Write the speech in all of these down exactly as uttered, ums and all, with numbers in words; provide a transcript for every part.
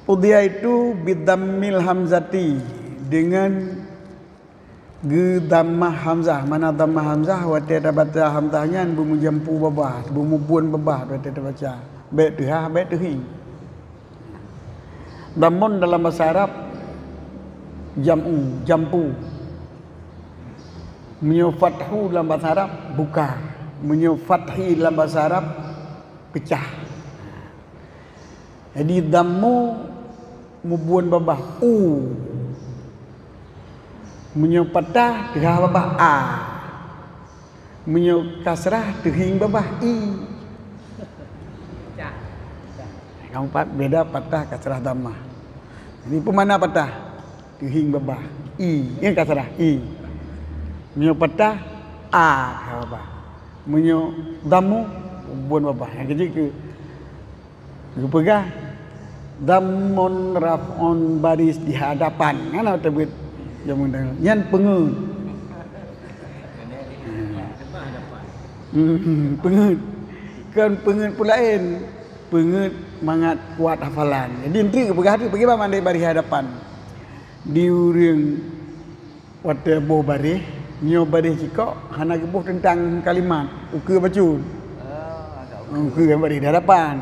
Qudhiya itu bidhammil hamzati, dengan geudhammah hamzah. Mana dhammah hamzah? Watée tabaca hamzah nyan beumujampu babah, beumubuon babah watée tabaca. Bék teuhah, bék teuhi. Dhammun dalam bahasa Arab jam'u, jampu. Meunyoe fathu dalam bahasa Arab buka. Meunyoe fathi dalam bahasa Arab pecah. Jadi dhammu mubuon babah u. Meunyoe patah teuhah babah a. Meunyoe kasrah teuhieng babah i. Kamu pat beda patah kasrah dhammah. Jadi peue makna patah? Teuhieng babah i, ya kasrah i. Meunyoe patah a babah. Meunyoe dhammu buon babah. Nyang keujeuet keu geupeugah dhammun raf'un baris di hadapan. Hana teubiet jameun tangan. Nyan peungeuet. Hmm, peungeuet. Kon peungeuet peue laén. Peungeuet mangat kuat hafalan. Jadi, eunteuk geupeugah tu, bagaimana mandai baris hadapan? Di ureuëng watée boh baréh, nyoe baréh cikok hana geuboh teuntang kalimat, ukeue bacut. Ukeue baréh di hadapan.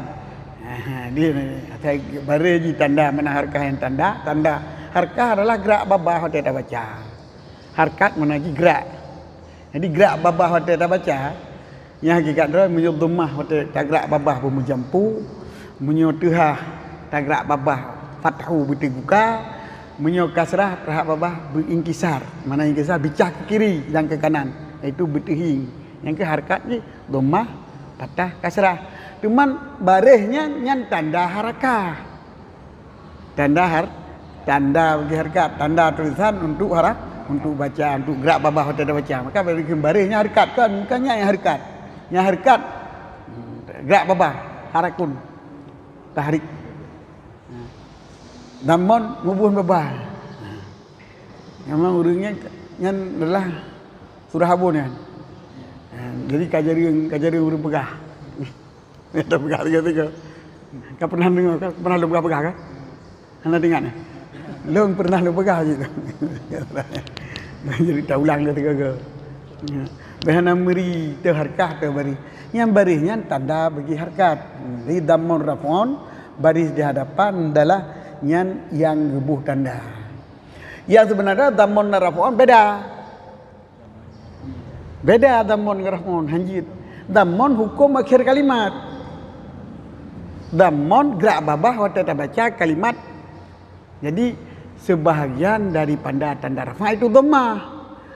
Ha, dia asai baréh jih tanda mana harkah nyang tanda. Tanda harkah adalah gerak babah watée tabaca. Harkat mana jih gerak. Jadi gerak babah watée tabaca, nyang hakikat droe meunyoe dhammah watée tagrak babah beumujampu, meunyoe teuhah tagrak babah fathu beuteuguka, meunyoe kasrah teuhah babah beuingkisar. Mana ingkisar bicah ke kiri dan ke kanan, yaitu beuteuhieng. Nyang keu harkat jih dhammah, patah, kasrah. Cuman baréh nyan, nyan tanda harakah. Tanda har-, tanda bagi harkat, tanda tulisan untuk hara-, untuk baca, untuk gerak babah watée tabaca. Maka bagi baréh nyan harkat kan, bukan nyan nyang harkat. Nyang harkat, hmm, gerak babah, harakun, tahrik. Dhammun mubuon babah. Memang ureuëng nyan, nyan adalah surah abon nyan. Jadi ka jareueng, ka jareueng ureuëng peugah. Ka peugah tiga-tiga. Ka pernah deungoe ka? Pernah lôn peugah-peugah ka? Hana teuingat, eh? Lôn pernah lôn peugah cit. Jadi taulang tiga-tiga. Bèk hana meuri teuh harkah teuh baréh. Nyang baréh nyan tanda bagi harkat. Jadi dhammun raf'un, baris di hadapan adalah nyan nyang geuboh tanda. Nyang seubeunarnya dhammun dan raf'un beda. Beda dhammun ngon raf'un, hanjeuet. Dhammun huköm akhir kalimat. Dhammun gerak babah watée tabaca kalimat. Jadi, sebahagian dari tanda-tanda rafa' itu dhammah.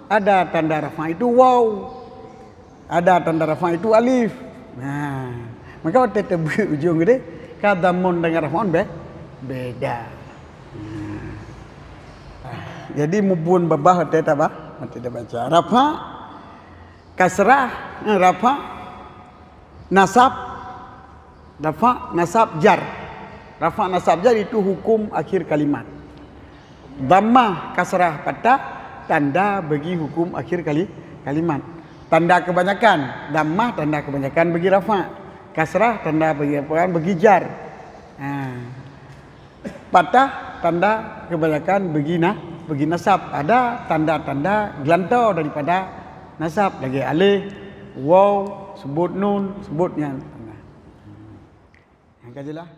Ada tanda rafa' itu waw. Ada tanda rafa' itu alif. Nah, maka watée teubeuet ujong geude, ka dhammun dengan raf'un be-, beda. Jadi mubuon babah watée taba-, watée tabaca. Rafa', kasrah, eh, rafa', nasab, rafa', nasab, jar. Rafa', nasab, jar itu huköm akhir kalimat. Dhammah, kasrah, patah, tanda bagi huköm akhir kali-, kalimat. Tanda kebanyakan, dhammah tanda kebanyakan bagi rafa', kasrah tanda bagi, bagi jar. Ha. Patah tanda kebanyakan bagi na-, bagi nasab. Ada tanda-tanda geulantoe daripada nasab, lagée alif, waw, seubut nun, seubut nyan. Nyang ka jeulaih?